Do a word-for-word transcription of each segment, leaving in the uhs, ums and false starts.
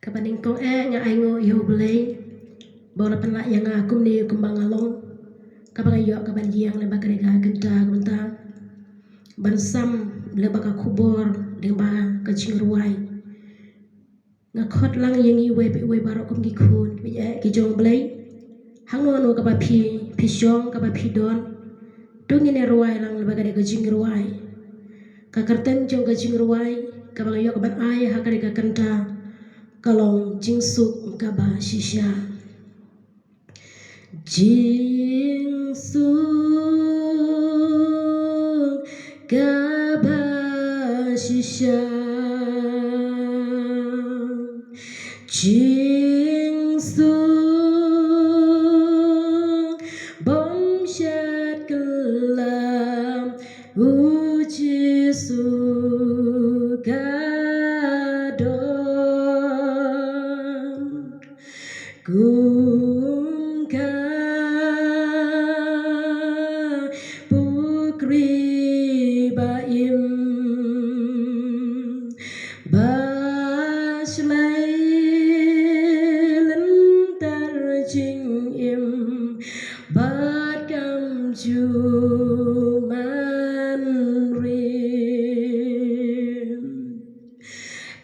Kaba nyngkong eh nga ainguh ïa U Blei ba u la pynlah ïa nga kumne kumba nga long, kaba nga ïoh kaban ïeng lyngba kane ka kynta ka bynta ban sam lyngba ka khubor lyngba ka jingrwai. Nga khot lang ïa ngi iwei pa iwei baroh kum ki khun, ki jong U Blei. Hangno hangno kaba phi, phi shong, kaba phi don, to ngin ïa rwai lang lyngba kane ka jingrwai. Ka kyrteng jong ka jingrwai kaba nga ïoh kaban ai ha kane ka kynta ka long Jingsuk Kaba Shisha. Jingsuk Kaba Shisha. Jingsuk bym shet kylla, U Jisu ka don kum ka pukri ba im, ba shlei lynter jingim bad kam ju man rim.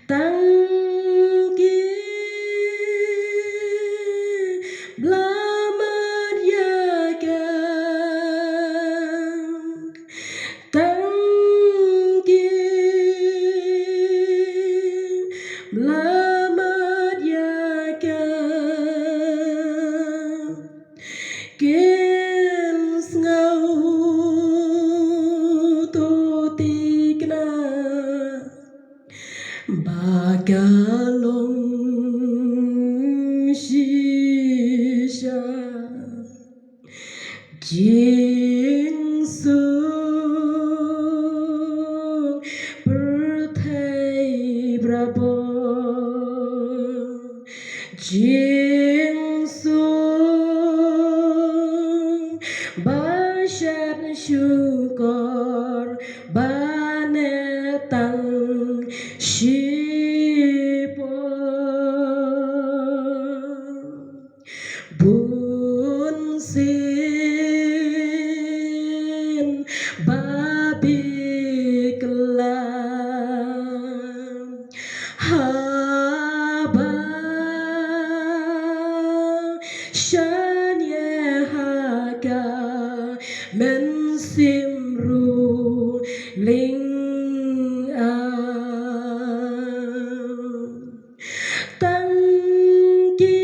Tang ki ba la mad ïa ka, tang ki ba la mad ïa ka, kin sngew, to thikna ba ka long shisha. Jingsuk pyrthei barabor, jingsuk ba shet shukor, ba ne tang shipor. Bun sien ba bieit kylla, haba shaniah ha ka mynsiem ruh lyngab. Tang ki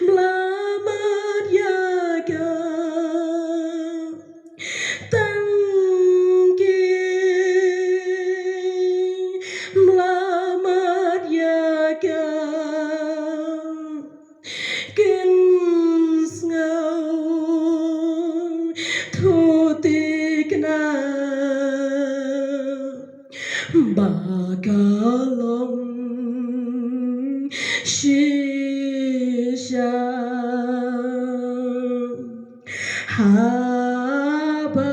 ba la mad ïa ka, tang ki ba la mad ïa ka, kin sngew, to thikna ba ka long shisha. Haba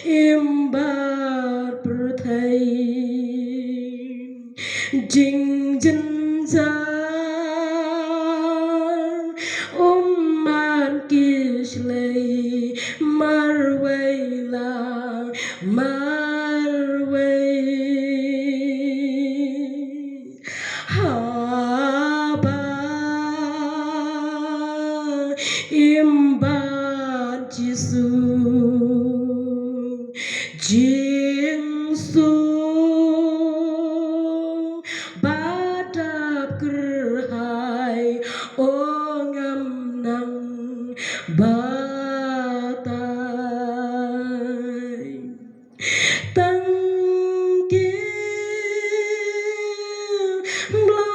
im bad pyrthei jingjynjar, um man ki shlei marwei la marwei. Haba im bad Jisu, jingsuk ba dap kyrhai, o ngam nang batai. Tang ki ba la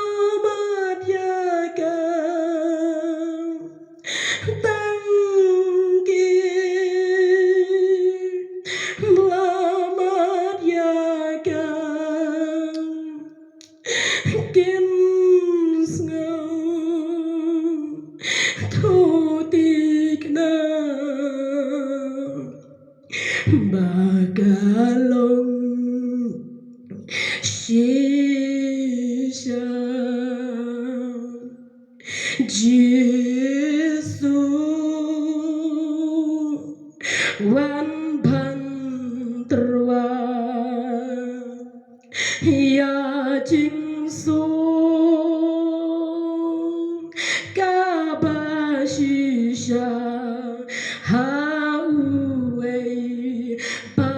mad ïa ka, tang ki ba la mad ïa ka, kin sngew, to thikna ba ka long Shisha Jisu wan ban tyrwa ïa jingsuk kaba shisha ha uwei pa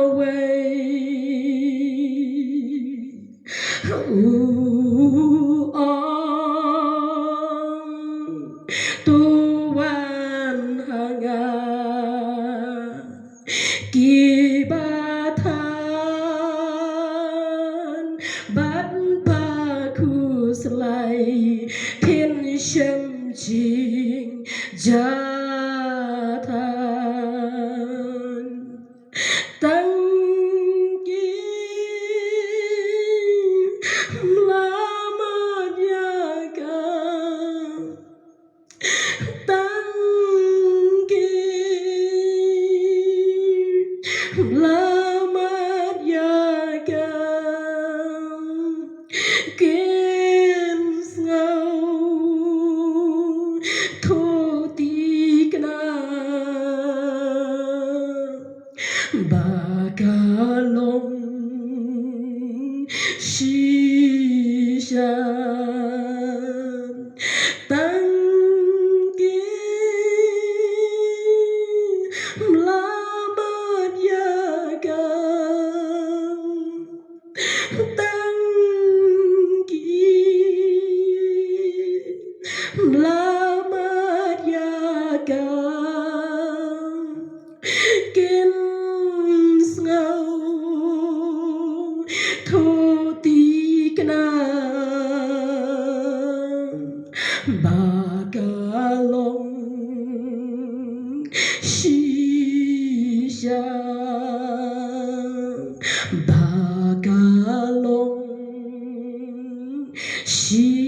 uwei. U ong, to wan ha nga kiba than bad ba khuslai, phin shem jingjia than. Tang ki mla mad ïa ka, tang ki mla mad ïa ka, kin sngew thoh thikna ba ka long shisha. Tang ki mla mad ïa ka, tang ki mla mad ïa ka, kin sngew thoh thikna ba ka long shisha, ba ka long shisha.